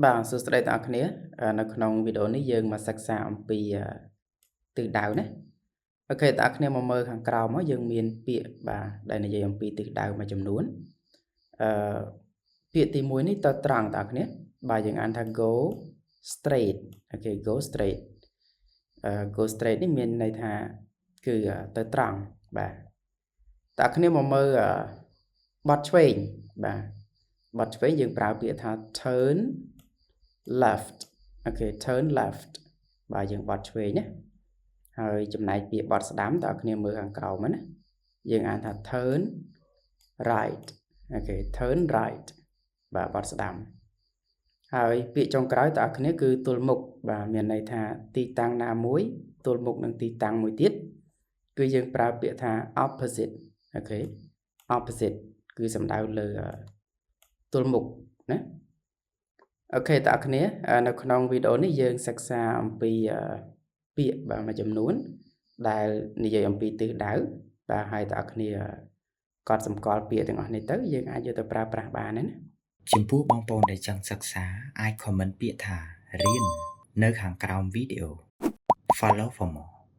បាទសួស្តីទាំងអស់គ្នានៅក្នុងវីដេអូនេះយើងមកសិក្សាអំពីទិសដៅណា OK ទាំងអស់គ្នាមកមើលខាងក្រោមមកយើងមានពាក្យបាទដែលនិយាយអំពីទិសដៅមួយចំនួនអឺពាក្យទី1នេះទៅត្រង់ទាំងអស់គ្នាបាទយើងអានថា go straight. OK, go straight. អឺ go straight នេះមានន័យថាគឺទៅត្រង់បាទតើគ្នាមកមើលបត់ឆ្វេងបាទបត់ឆ្វេងយើងប្រើពាក្យថា turn left. OK, turn left បាទយើងបត់ឆ្វេងណាហើយចំណែកពាក្យបត់ស្ដាំតើគ្នាមើលខាងក្រោមណាយើងអានថា turn right. OK, turn right បាទបត់ស្ដាំហើយពាក្យចុងក្រោយតើគ្នាគឺទល់មុខបាទមានន័យថាទីតាំងណាមួយទល់មុខនឹងទីតាំងមួយទៀតគឺយើងប្រើពាក្យថា opposite. OK, opposite គឺសំដៅលើទល់មុខណា OK តើគ្នានៅក្នុងវីដេអូនេះយើងសិក្សាអំពីពាក្យបាទមួយចំនួន ដែលនិយាយអំពីទិសដៅបាទហើយតើគ្នាកត់សម្គាល់ពាក្យទាំងអស់នេះទៅយើងអាចយកទៅប្រើប្រាស់បានណា ចំពោះបងប្អូនដែលចង់សិក្សាអាច comment ពាក្យថារៀននៅខាងក្រោមវីដេអូ Follow for more.